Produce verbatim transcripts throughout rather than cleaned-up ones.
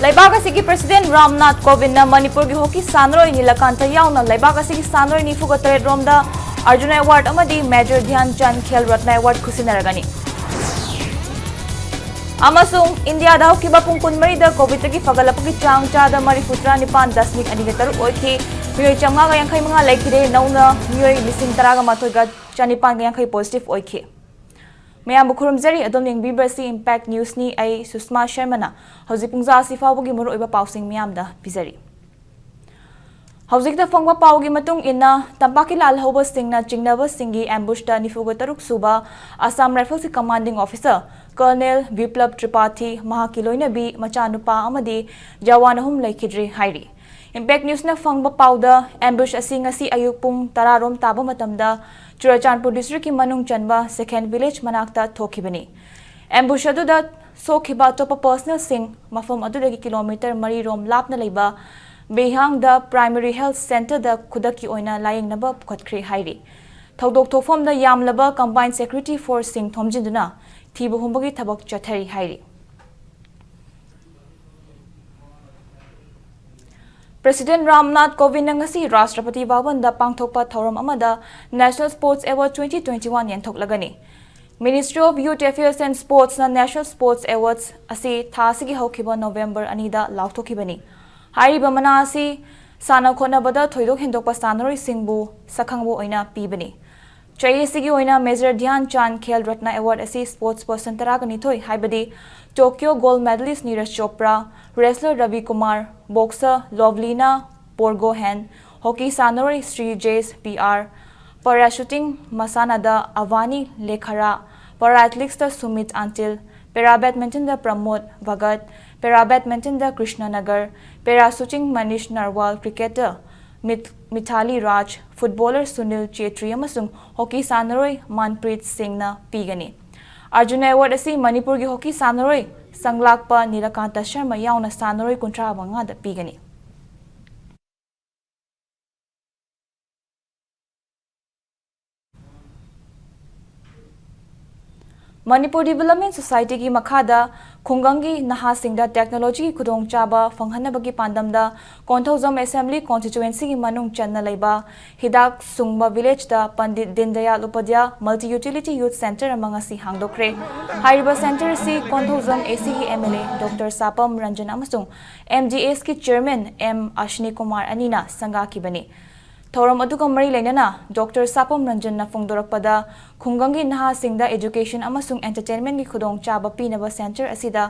ꯂꯩꯕꯥꯛ ꯑꯁꯤꯒꯤ ꯄ꯭ꯔꯁꯤꯗꯦꯟ ꯔꯥꯝꯅꯥꯊ ꯀꯣꯕꯤꯟꯗꯅ ꯃꯅꯤꯄꯨꯔꯒꯤ ꯍꯣꯀꯤ ꯁꯥꯟꯅꯔꯣꯏ ꯅꯤꯂꯀꯥꯟꯇ ꯌꯥꯎꯅ ꯂꯩꯕꯥꯛ ꯑꯁꯤꯒꯤ ꯁꯥꯟꯅꯔꯣꯏ ꯅꯤꯐꯨꯒ ꯇꯔꯦꯠ ꯔꯣꯝꯗ ꯑꯔꯖꯨꯟ ꯑꯦꯋꯥꯔꯗ ꯑꯃꯗꯤ ꯃꯦꯖꯔ ꯙ꯭ꯌꯥꯟ ꯆꯟꯗ ꯈꯦꯜ ꯔꯠꯅ ꯑꯦꯋꯥꯔꯗ ꯈꯨꯠꯁꯤꯟꯅꯔꯒꯅꯤ꯫ ꯑꯃꯁꯨꯡ ꯏꯟꯗꯤꯌꯥꯗ ꯍꯧꯈꯤꯕ ꯄꯨꯡ ꯀꯨꯟꯃꯔꯤꯗ ꯀꯣꯚꯤꯗꯇꯒꯤ ꯐꯒꯠꯂꯛꯄꯒꯤ ꯆꯥꯡ ꯆꯥꯗ ꯃꯔꯤꯐꯨꯇꯔꯥ ꯅꯤꯄꯥꯟ ꯗꯁꯃꯤꯛ ꯑꯅꯤꯒ ꯇꯔꯨꯛ ꯑꯣꯏꯈꯤ꯫ ꯃꯤꯑꯣꯏ ꯆꯥꯝꯃꯉꯥꯒ ꯌꯥꯡꯈꯩ ꯃꯉꯥ ꯂꯩꯈꯤꯗꯦ꯫ ꯅꯧꯅ ꯃꯤꯑꯣꯏ ꯂꯤꯁꯤꯡ ꯇꯔꯥꯒ ꯃꯥꯊꯣꯏꯒ ꯆꯅꯤꯄꯥꯟꯒ ꯌꯥꯡꯈꯩ ꯄꯣꯖꯤꯇꯤꯚ ꯑꯣꯏꯈꯤ꯫ ꯃꯌꯥꯝꯕꯨ ꯈꯨꯔꯨꯝꯖꯔꯤ꯫ ꯑꯗꯣꯝꯅ ꯌꯦꯡꯕꯤꯕ ꯑꯁꯤ ꯏꯝꯄꯦꯛ ꯅ꯭ꯌꯨꯁꯅꯤ꯫ ꯑꯩ ꯁꯨꯁꯃꯥ ꯁꯔꯃꯅ꯫ ꯍꯧꯖꯤꯛ ꯄꯨꯡꯖꯥ ꯑꯁꯤ ꯐꯥꯎꯕꯒꯤ ꯃꯔꯨꯑꯣꯏꯕ ꯄꯥꯎꯁꯤꯡ ꯃꯤꯌꯥꯝꯗ ꯄꯤꯖꯔꯤ꯫ ꯍꯧꯖꯤꯛꯇ ꯐꯪꯕ ꯄꯥꯎꯒꯤ ꯃꯇꯨꯡ ꯏꯟꯅ, ꯇꯝꯄꯥꯛꯀꯤ ꯂꯥꯜꯍꯧꯕꯁꯤꯡꯅ ꯆꯤꯡꯅꯕꯁꯤꯡꯒꯤ ꯑꯦꯝꯕꯨꯁꯇ ꯅꯤꯐꯨꯒ ꯇꯔꯨꯛ ꯁꯨꯕ ꯑꯁꯥꯝ ꯔꯥꯏꯐꯜꯁꯀꯤ ꯀꯃꯥꯟꯗꯤꯡ ꯑꯣꯐꯤꯁꯔ ꯀꯔꯅꯦꯜ ꯕꯤꯄ꯭ꯂꯕ ꯇ꯭ꯔꯤꯄꯥꯊꯤ, ꯃꯍꯥꯛꯀꯤ ꯂꯣꯏꯅꯕꯤ, ꯃꯆꯥꯅꯨꯄꯥ ꯑꯃꯗꯤ ꯖꯋꯥꯟ ꯑꯍꯨꯝ ꯂꯩꯈꯤꯗ꯭ꯔꯦ ꯍꯥꯏꯔꯤ꯫ ꯏꯝꯄꯦꯛ ꯅ꯭ꯌꯨꯁꯅ ꯐꯪꯕ ꯄꯥꯎꯗ, ꯑꯦꯝꯕꯨꯁ ꯑꯁꯤ ꯉꯁꯤ ꯑꯌꯨꯛ ꯄꯨꯡ ꯇꯔꯥ ꯔꯣꯝ ꯇꯥꯕ ꯃꯇꯝꯗ ꯆꯨꯔꯆꯥꯟꯄꯨꯔ ꯗꯤꯁꯇ꯭ꯔꯤꯛꯀꯤ ꯃꯅꯨꯡ ꯆꯟꯕ ꯁꯦꯀꯦꯟ ꯚꯤꯂꯦꯖ ꯃꯅꯥꯛꯇ ꯊꯣꯛꯈꯤꯕꯅꯤ꯫ ꯑꯦꯝꯕꯨꯁ ꯑꯗꯨꯗ ꯁꯣꯛꯈꯤꯕ ꯑꯇꯣꯞꯄ ꯄꯔꯁꯅꯦꯜꯁꯤꯡ ꯃꯐꯝ ꯑꯗꯨꯗꯒꯤ ꯀꯤꯂꯣꯃꯤꯇꯔ ꯃꯔꯤ ꯔꯣꯝ ꯂꯥꯞꯅ ꯂꯩꯕ ꯕꯦꯍꯥꯡꯗ ꯄ꯭ꯔꯥꯏꯃꯔꯤ ꯍꯦꯜꯊ ꯁꯦꯟꯇꯔꯗ ꯈꯨꯗꯛꯀꯤ ꯑꯣꯏꯅ ꯂꯥꯌꯦꯡꯅꯕ ꯄꯨꯈꯠꯈ꯭ꯔꯦ ꯍꯥꯏꯔꯤ꯫ ꯊꯧꯗꯣꯛ ꯊꯣꯛꯐꯝꯗ ꯌꯥꯝꯂꯕ ꯀꯝꯕꯥꯏꯟ ꯁꯦꯀ꯭ꯌꯨꯔꯤꯇꯤ ꯐꯣꯔꯁꯁꯤꯡ ꯊꯣꯝꯖꯤꯟꯗꯨꯅ ꯊꯤꯕ ꯍꯨꯝꯕꯒꯤ ꯊꯕꯛ ꯆꯠꯊꯔꯤ ꯍꯥꯏꯔꯤ꯫ ꯄ꯭ꯔꯁꯤꯗꯦꯟ ꯔꯥꯝꯅꯥꯊ ꯀꯣꯕꯤꯟꯗꯅ ꯉꯁꯤ ꯔꯥꯁꯇ꯭ꯔꯄꯇꯤ ꯚꯕꯟꯗ ꯄꯥꯡꯊꯣꯛꯄ ꯊꯧꯔꯝ ꯑꯃꯗ National Sports Award twenty twenty-one ꯌꯦꯟꯊꯣꯛꯂꯒꯅꯤ꯫ Ministry of Youth Affairs and Sportsꯅ National Sports Awards ꯑꯁꯤ ꯊꯥ ꯑꯁꯤꯒꯤ ꯍꯧꯈꯤꯕ ꯅꯣꯚꯦꯝꯕꯔ ꯑꯅꯤꯗ ꯂꯥꯎꯊꯣꯛꯈꯤꯕꯅꯤ꯫ ꯍꯥꯏꯔꯤꯕ ꯃꯅꯥ ꯑꯁꯤ ꯁꯥꯟꯅ ꯈꯣꯠꯅꯕꯗ ꯊꯣꯏꯗꯣꯛ ꯍꯦꯟꯗꯣꯛꯄ ꯁꯥꯟꯅꯔꯣꯏꯁꯤꯡꯕꯨ ꯁꯛꯈꯪꯕ ꯑꯣꯏꯅ ꯄꯤꯕꯅꯤ꯫ ꯆꯍꯤ ꯑꯁꯤꯒꯤ ꯑꯣꯏꯅ ꯃꯦꯖꯔ ꯙ꯭ꯌꯥꯟ ꯆꯥꯟꯗ ꯈꯦꯜ ꯔꯠꯅ ꯑꯦꯋꯥꯔꯗ ꯑꯁꯤ ꯁ꯭ꯄꯣꯔꯠꯁ ꯄꯔꯁꯟ ꯇꯔꯥꯒ ꯅꯤꯊꯣꯏ, ꯍꯥꯏꯕꯗꯤ Tokyo gold medalist Neeraj Chopra, wrestler Ravi Kumar, boxer Lovlina Borgohain, hockey ꯁꯥꯟꯅꯔꯣꯏ Sreejesh P R, para shooting ꯃꯁꯥꯟꯅꯗ ꯑꯚꯥꯅꯤ ꯂꯦꯈꯔꯥ, ꯄꯦꯔꯥ ꯑꯦꯊꯂꯤꯛꯁꯇ ꯁꯨꯃꯤꯠ ꯑꯟꯇꯤꯜ, ꯄꯦꯔꯥ ꯕꯦꯗꯃꯤꯟꯇꯟꯗ ꯄ꯭ꯔꯃꯣꯗ ꯚꯒꯠ, ꯄꯦꯔꯥ ꯕꯦꯗꯃꯤꯟꯇꯟꯗ ꯀ꯭ꯔꯤꯁꯅ ꯅꯒꯔ, ꯄꯦꯔꯥ ꯁꯨꯇꯤꯡ ꯃꯅꯤꯁ ꯅꯔꯋꯥꯜ, ꯀ꯭ꯔꯤꯀꯦꯠꯇ ꯃꯤꯠ-, ꯃꯤꯊꯥꯂꯤ ꯔꯥꯖ, ꯐꯨꯠꯕꯣꯂꯔ ꯁꯨꯅꯤꯜ ꯆꯦꯇ꯭ꯔꯤ ꯑꯃꯁꯨꯡ ꯍꯣꯀꯤ ꯁꯥꯟꯅꯔꯣꯏ ꯃꯟꯄ꯭ꯔꯤꯠ ꯁꯤꯡꯅ ꯄꯤꯒꯅꯤ꯫ ꯑꯔꯖꯨꯟ ꯑꯦꯋꯥꯔꯗ ꯑꯁꯤ ꯃꯅꯤꯄꯨꯔꯒꯤ ꯍꯣꯀꯤ ꯁꯥꯟꯅꯔꯣꯏ ꯁꯪꯂꯥꯛꯄ ꯅꯤꯂꯀꯥꯟꯇ ꯁꯔꯃ ꯌꯥꯎꯅ ꯁꯥꯟꯅꯔꯣꯏ ꯀꯨꯟꯊ꯭ꯔꯥ ꯃꯉꯥꯗ ꯄꯤꯒꯅꯤ꯫ ꯃꯅꯤꯄꯨꯔ ꯗꯤꯕꯦꯂꯞꯃꯦꯟ ꯁꯣꯁꯥꯏꯇꯤꯒꯤ ꯃꯈꯥꯗ ꯈꯨꯡꯒꯪꯒꯤ ꯅꯍꯥꯁꯤꯡꯗ ꯇꯦꯛꯅꯣꯂꯣꯖꯤꯒꯤ ꯈꯨꯗꯣꯡꯆꯥꯕ ꯐꯪꯍꯟꯅꯕꯒꯤ ꯄꯥꯟꯗꯝꯗ ꯀꯣꯟꯊꯧꯖꯝ ꯑꯦꯁꯦꯝꯕ꯭ꯂꯤ ꯀꯣꯟꯁꯇꯤꯇ꯭ꯋꯦꯟꯁꯤꯒꯤ ꯃꯅꯨꯡ ꯆꯟꯅ ꯂꯩꯕ ꯍꯤꯗꯥꯛ ꯁꯨꯡꯕ ꯚꯤꯂꯦꯖꯇ Pandit Deendayal Upadhyaya multi utility youth centre ꯑꯃ ꯉꯁꯤ ꯍꯥꯡꯗꯣꯛꯈ꯭ꯔꯦ꯫ ꯍꯥꯏꯔꯤꯕ ꯁꯦꯟꯇꯔ ꯑꯁꯤ ꯀꯣꯟꯊꯧꯖꯝ ꯑꯦꯁꯤꯒꯤ M L A doctor Sapam Ranjan ꯑꯃꯁꯨꯡ ꯑꯦꯝ ꯗꯤ ꯑꯦꯁꯀꯤ ꯆꯦꯌꯔꯃꯦꯟ ꯑꯦꯝ ꯑꯁ꯭ꯅꯤ ꯀꯨꯃꯥꯔ ꯑꯅꯤꯅ ꯁꯪꯒꯥꯈꯤꯕꯅꯤ꯫ ꯊꯧꯔꯝ ꯑꯗꯨꯒ ꯃꯔꯤ ꯂꯩꯅꯅ ꯗꯣꯛꯇꯔ ꯁꯥꯄꯝ ꯔꯟꯖꯟꯅ ꯐꯣꯡꯗꯣꯔꯛꯄꯗ, ꯈꯨꯡꯒꯪꯒꯤ ꯅꯍꯥꯁꯤꯡꯗ ꯑꯦꯖꯨꯀꯦꯁꯟ ꯑꯃꯁꯨꯡ ꯑꯦꯟꯇꯔꯇꯦꯟꯃꯦꯟꯒꯤ ꯈꯨꯗꯣꯡꯆꯥꯕ ꯄꯤꯅꯕ ꯁꯦꯟꯇꯔ ꯑꯁꯤꯗ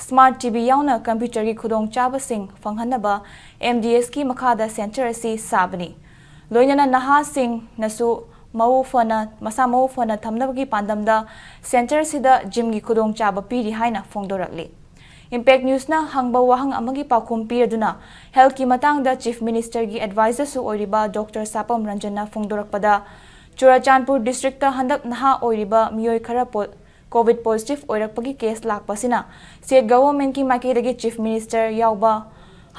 ꯁ꯭ꯃꯥꯔꯠ ꯇꯤ ꯚꯤ ꯌꯥꯎꯅ ꯀꯝꯄ꯭ꯌꯨꯇꯔꯒꯤ ꯈꯨꯗꯣꯡꯆꯥꯕꯁꯤꯡ ꯐꯪꯍꯟꯅꯕ ꯑꯦꯝ ꯗꯤ ꯑꯦꯁꯀꯤ ꯃꯈꯥꯗ ꯁꯦꯟꯇꯔ ꯑꯁꯤ ꯁꯥꯕꯅꯤ꯫ ꯂꯣꯏꯅꯅ ꯅꯍꯥꯁꯤꯡꯅꯁꯨ ꯃꯎ ꯐꯅ, ꯃꯁꯥ ꯃꯎ ꯐꯅ ꯊꯝꯅꯕꯒꯤ ꯄꯥꯟꯗꯝꯗ ꯁꯦꯟꯇꯔ ꯑꯁꯤꯗ ꯖꯤꯝꯒꯤ ꯈꯨꯗꯣꯡꯆꯥꯕ ꯄꯤꯔꯤ ꯍꯥꯏꯅ ꯐꯣꯡꯗꯣꯔꯛꯂꯤ꯫ ꯏꯝꯄꯦꯛ ꯅ꯭ꯌꯨꯁꯅ ꯍꯪꯕ ꯋꯥꯍꯪ ꯑꯃꯒꯤ ꯄꯥꯎꯈꯨꯝ ꯄꯤꯔꯗꯨꯅ, ꯍꯦꯜꯊꯀꯤ ꯃꯇꯥꯡꯗ ꯆꯤꯐ ꯃꯤꯅꯤꯁꯇꯔꯒꯤ ꯑꯦꯗꯚꯥꯏꯖꯔꯁꯨ ꯑꯣꯏꯔꯤꯕ ꯗꯣꯛꯇꯔ ꯁꯥꯄꯝ ꯔꯟꯖꯟꯅ ꯐꯣꯡꯗꯣꯔꯛꯄꯗ, ꯆꯨꯔꯆꯥꯟꯄꯨꯔ ꯗꯤꯁꯇ꯭ꯔꯤꯛꯇ ꯍꯟꯗꯛ ꯅꯍꯥ ꯑꯣꯏꯔꯤꯕ ꯃꯤꯑꯣꯏ ꯈꯔ ꯄꯣ-, ꯀꯣꯚꯤꯗ ꯄꯣꯖꯤꯇꯤꯚ ꯑꯣꯏꯔꯛꯄꯒꯤ ꯀꯦꯁ ꯂꯥꯛꯄꯁꯤꯅ ꯁ꯭ꯇꯦꯠ ꯒꯚꯔꯟꯃꯦꯟꯠꯀꯤ ꯃꯥꯏꯀꯩꯗꯒꯤ ꯆꯤꯐ ꯃꯤꯅꯤꯁꯇꯔ ꯌꯥꯎꯕ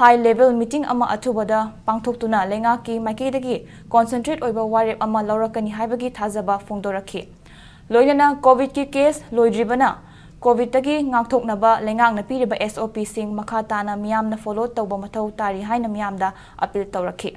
ꯍꯥꯏ ꯂꯦꯚꯦꯜ ꯃꯤꯇꯤꯡ ꯑꯃ ꯑꯊꯨꯕꯗ ꯄꯥꯡꯊꯣꯛꯇꯨꯅ ꯂꯩꯉꯥꯛꯀꯤ ꯃꯥꯏꯀꯩꯗꯒꯤ ꯀꯣꯟꯁꯦꯟꯇ꯭ꯔꯦꯠ ꯑꯣꯏꯕ ꯋꯥꯔꯦꯞ ꯑꯃ ꯂꯧꯔꯛꯀꯅꯤ ꯍꯥꯏꯕꯒꯤ ꯊꯥꯖꯕ ꯐꯣꯡꯗꯣꯔꯛꯈꯤ꯫ ꯂꯣꯏꯅꯅ ꯀꯣꯚꯤꯗꯀꯤ ꯀꯦꯁ ꯂꯣꯏꯗ꯭ꯔꯤꯕꯅ ꯀꯣꯚꯤꯗꯇꯒꯤ ꯉꯥꯛꯊꯣꯛꯅꯕ ꯂꯩꯉꯥꯛꯅ ꯄꯤꯔꯤꯕ ꯑꯦꯁ ꯑꯣ ꯄꯤꯁꯤꯡ ꯃꯈꯥ ꯇꯥꯅ ꯃꯤꯌꯥꯝꯅ ꯐꯣꯂꯣ ꯇꯧꯕ ꯃꯊꯧ ꯇꯥꯔꯤ ꯍꯥꯏꯅ ꯃꯤꯌꯥꯝꯗ ꯑꯄꯤꯜ ꯇꯧꯔꯛꯈꯤ꯫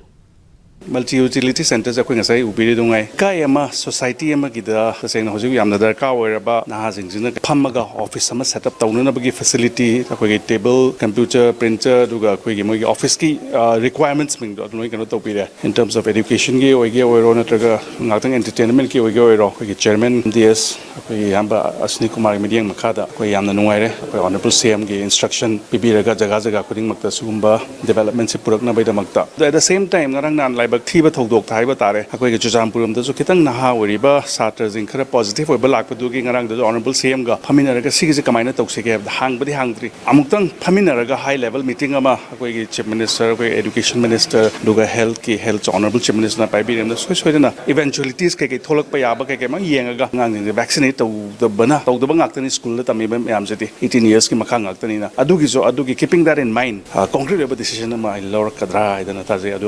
ꯃꯜꯇꯤ ꯌꯨꯇꯤꯂꯤꯇꯤ ꯁꯦꯟꯇꯔꯁꯦ ꯑꯩꯈꯣꯏ ꯉꯁꯥꯏ ꯎꯕꯤꯔꯤꯗꯨꯉꯥꯏ, ꯏꯀꯥꯏ ꯑꯃ ꯁꯣꯁꯥꯏꯇꯤ ꯑꯃꯒꯤꯗ ꯇꯁꯦꯡꯅ ꯍꯧꯖꯤꯛ ꯌꯥꯝꯅ ꯗꯔꯀꯥꯔ ꯑꯣꯏꯔꯕ ꯅꯍꯥꯁꯤꯡꯁꯤꯅ ꯐꯝꯃꯒ ꯑꯣꯐꯤꯁ ꯑꯃ ꯁꯦꯠ ꯑꯞ ꯇꯧꯅꯅꯕꯒꯤ ꯐꯦꯁꯤꯂꯤꯇꯤ, ꯑꯩꯈꯣꯏꯒꯤ ꯇꯦꯕꯜ, ꯀꯝꯄ꯭ꯌꯨꯇꯔ, ꯄ꯭ꯔꯤꯟꯇꯔ, ꯑꯗꯨꯒ ꯑꯩꯈꯣꯏꯒꯤ ꯃꯣꯏꯒꯤ ꯑꯣꯐꯤꯁꯀꯤ, ꯑ, ꯔꯤꯀ꯭ꯋꯥꯏꯔꯃꯦꯟꯠꯁꯤꯡꯗꯣ ꯑꯗꯨ ꯂꯣꯏ ꯀꯩꯅꯣ ꯇꯧꯕꯤꯔꯦ꯫ In terms of educationꯒꯤ ꯑꯣꯏꯒꯦ ꯑꯣꯏꯔꯣ, ꯅꯠꯇ꯭ꯔꯒ ꯉꯥꯛꯇꯪ entertainmentꯀꯤ ꯑꯣꯏꯒꯦ ꯑꯣꯏꯔꯣ, ꯑꯩꯈꯣꯏꯒꯤ ꯆꯤꯌꯔꯃꯦꯟ ꯑꯦꯝ ꯗꯤ ꯑꯦꯁ, ꯑꯩꯈꯣꯏꯒꯤ ꯏꯌꯥꯝꯕ ꯑꯁ꯭ꯅꯤ ꯀꯨꯃꯥꯔꯒꯤ ꯃꯤꯠꯌꯦꯡ ꯃꯈꯥꯗ ꯑꯩꯈꯣꯏ ꯌꯥꯝꯅ ꯅꯨꯡꯉꯥꯏꯔꯦ꯫ ꯑꯩꯈꯣꯏ ꯑꯣꯅꯔꯦꯕꯜ ꯁꯤ ꯑꯦꯝꯒꯤ ꯏꯟꯁꯇ꯭ꯔꯛꯁꯟ ꯄꯤꯕꯤꯔꯒ ꯖꯒꯥ ꯖꯒꯥ ꯈꯨꯗꯤꯡꯃꯛꯇ ꯁꯤꯒꯨꯝꯕ ꯗꯤꯕꯦꯂꯞꯃꯦꯟꯁꯤ ꯄꯨꯔꯛꯅꯕꯒꯤꯗꯃꯛꯇ꯫ ꯑꯗꯣ at the same time, ꯉꯔꯥꯡ ꯅꯍꯥꯟ ꯂꯥꯏꯕꯛ ꯊꯤꯕ ꯊꯧꯗꯣꯛꯇ ꯍꯥꯏꯕ ꯇꯥꯔꯦ, ꯑꯩꯈꯣꯏꯒꯤ ꯆꯨꯔꯆꯥꯟꯄꯨꯔ ꯂꯣꯝꯗꯁꯨ ꯈꯤꯇꯪ ꯅꯍꯥ ꯑꯣꯏꯔꯤꯕ ꯁꯥꯇ꯭ꯔꯁꯤꯡ ꯈꯔ ꯄꯣꯖꯤꯇꯤꯚ ꯑꯣꯏꯕ ꯂꯥꯛꯄꯗꯨꯒꯤ ꯉꯔꯥꯡꯗꯁꯨ ꯑꯣꯅꯔꯦꯕꯜ ꯁꯤ ꯑꯦꯝꯒ ꯐꯝꯃꯤꯟꯅꯔꯒ ꯁꯤꯒꯤꯁꯦ ꯀꯃꯥꯏꯅ ꯇꯧꯁꯤꯒꯦ ꯍꯥꯏꯕꯗ ꯍꯥꯡꯕꯗꯤ ꯍꯥꯡꯗ꯭ꯔꯤ꯫ ꯑꯃꯨꯛꯇꯪ ꯐꯝꯃꯤꯟꯅꯔꯒ ꯍꯥꯏ ꯂꯦꯚꯦꯜ ꯃꯤꯇꯤꯡ ꯑꯃ ꯑꯩꯈꯣꯏꯒꯤ ꯆꯤꯐ ꯃꯤꯅꯤꯁꯇꯔ, ꯑꯩꯈꯣꯏ ꯑꯦꯗꯨꯀꯦꯁꯟ ꯃꯤꯅꯤꯁꯇꯔ, ꯑꯗꯨꯒ ꯍꯦꯜꯊꯀꯤ, ꯍꯦꯜꯊ ꯑꯣꯅꯔꯦꯕꯜ ꯆꯤꯐ ꯃꯤꯅꯤꯁꯇꯔꯅ ꯄꯥꯏꯕꯤꯔꯦ꯫ ꯑꯗꯨꯅ ꯁꯣꯏ ꯁꯣꯏꯗꯅ ꯏꯚꯦꯟꯆꯨꯋꯦꯂꯤꯇꯤꯁ ꯀꯩꯀꯩ ꯊꯣꯛꯂꯛꯄ ꯌꯥꯕ ꯀꯩꯀꯩ ꯑꯃ ꯌꯦꯡꯉꯒ ꯑꯉꯥꯡꯁꯤꯡꯁꯦ ꯚꯦꯛꯁꯤꯅꯦꯠ ꯇꯧꯗꯕꯅ, ꯇꯧꯗꯕ ꯉꯥꯛꯇꯅꯤ ꯁ꯭ꯀꯨꯜꯗ ꯇꯝꯃꯤꯕ ꯃꯌꯥꯝꯁꯤꯗꯤ, eighteen yearsꯀꯤ ꯃꯈꯥ ꯉꯥꯛꯇꯅꯤꯅ꯫ ꯑꯗꯨꯒꯤꯁꯨ, ꯑꯗꯨꯒꯤ keeping that in mind, ꯑ, concrete ꯑꯣꯏꯕ decision ꯑꯃ ꯑꯩ ꯂꯧꯔꯛꯀꯗ꯭ꯔꯥ ꯍꯥꯏꯗꯅ ꯊꯥꯖꯩ꯫ ꯑꯗꯨ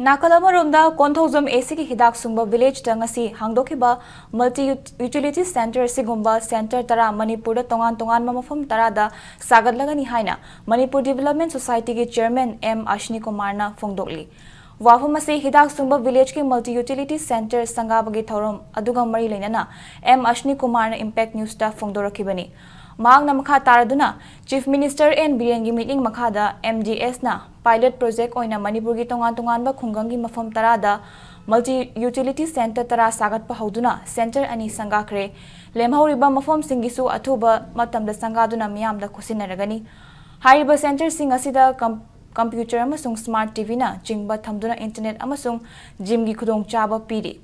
ꯅꯥꯀꯜ ꯑꯃꯔꯣꯝꯗ, ꯀꯣꯟꯊꯧꯖꯝ ꯑꯦ ꯁꯤꯒꯤ ꯍꯤꯗꯥꯛ ꯁꯨꯡꯕ ꯚꯤꯂꯦꯖꯇ ꯉꯁꯤ ꯍꯥꯡꯗꯣꯛꯈꯤꯕ ꯃꯜꯇꯤ ꯌꯨꯇꯤꯂꯤꯇꯤ ꯁꯦꯟꯇꯔ ꯑꯁꯤꯒꯨꯝꯕ ꯁꯦꯟꯇꯔ ꯇꯔꯥ ꯃꯅꯤꯄꯨꯔꯗ ꯇꯣꯉꯥꯟ ꯇꯣꯉꯥꯟꯕ ꯃꯐꯝ ꯇꯔꯥꯗ ꯁꯥꯒꯠꯂꯒꯅꯤ ꯍꯥꯏꯅ ꯃꯅꯤꯄꯨꯔ ꯗꯤꯚꯦꯂꯞꯃꯦꯟ ꯁꯣꯁꯥꯏꯇꯤꯒꯤ ꯆꯦꯌꯔꯃꯦꯟ ꯑꯦꯝ ꯑꯁꯅꯤ ꯀꯨꯃꯥꯔꯅ ꯐꯣꯡꯗꯣꯛꯂꯤ꯫ ꯋꯥꯐꯝ ꯑꯁꯤ ꯍꯤꯗꯥꯛ ꯁꯨꯡꯕ ꯚꯤꯂꯦꯖꯀꯤ ꯃꯜꯇꯤ ꯌꯨꯇꯤꯂꯤꯇꯤ ꯁꯦꯟꯇꯔ ꯁꯪꯒꯥꯕꯒꯤ ꯊꯧꯔꯝ ꯑꯗꯨꯒ ꯃꯔꯤ ꯂꯩꯅꯅ ꯑꯦꯝ ꯑꯁꯅꯤ ꯀꯨꯃꯥꯔꯅ ꯏꯝꯄꯦꯛ ꯅ꯭ꯌꯨꯁꯇ ꯐꯣꯡꯗꯣꯔꯛꯈꯤꯕꯅꯤ꯫ ꯃꯍꯥꯛꯅ ꯃꯈꯥ ꯇꯥꯔꯗꯨꯅ, ꯆꯤꯐ ꯃꯤꯅꯤꯁꯇꯔ ꯑꯦꯟ ꯕꯤꯔꯦꯟꯒꯤ ꯃꯤꯠꯌꯦꯡ ꯃꯈꯥꯗ ꯑꯦꯝ ꯗꯤ ꯑꯦꯁꯅ ꯄꯥꯏꯂꯠ ꯄ꯭ꯔꯣꯖꯦꯛ ꯑꯣꯏꯅ ꯃꯅꯤꯄꯨꯔꯒꯤ ꯇꯣꯉꯥꯟ ꯇꯣꯉꯥꯟꯕ ꯈꯨꯡꯒꯪꯒꯤ ꯃꯐꯝ ꯇꯔꯥꯗ ꯃꯜꯇꯤ ꯌꯨꯇꯤꯂꯤꯇꯤ ꯁꯦꯟꯇꯔ ꯇꯔꯥ ꯁꯥꯒꯠꯄ ꯍꯧꯗꯨꯅ ꯁꯦꯟꯇꯔ ꯑꯅꯤ ꯁꯪꯒꯥꯈ꯭ꯔꯦ꯫ ꯂꯦꯝꯍꯧꯔꯤꯕ ꯃꯐꯝꯁꯤꯡꯒꯤꯁꯨ ꯑꯊꯨꯕ ꯃꯇꯝꯗ ꯁꯪꯒꯥꯗꯨꯅ ꯃꯤꯌꯥꯝꯗ ꯈꯨꯠꯁꯤꯟꯅꯔꯒꯅꯤ꯫ ꯍꯥꯏꯔꯤꯕ ꯁꯦꯟꯇꯔꯁꯤꯡ ꯑꯁꯤꯗ ꯀꯝ-, ꯀꯝꯄ꯭ꯌꯨꯇꯔ ꯑꯃꯁꯨꯡ ꯁ꯭ꯃꯥꯔꯠ ꯇꯤ ꯚꯤꯅ ꯆꯤꯡꯕ ꯊꯝꯗꯨꯅ ꯏꯟꯇꯔꯅꯦꯠ ꯑꯃꯁꯨꯡ ꯖꯤꯝꯒꯤ ꯈꯨꯗꯣꯡꯆꯥꯕ ꯄꯤꯔꯤ꯫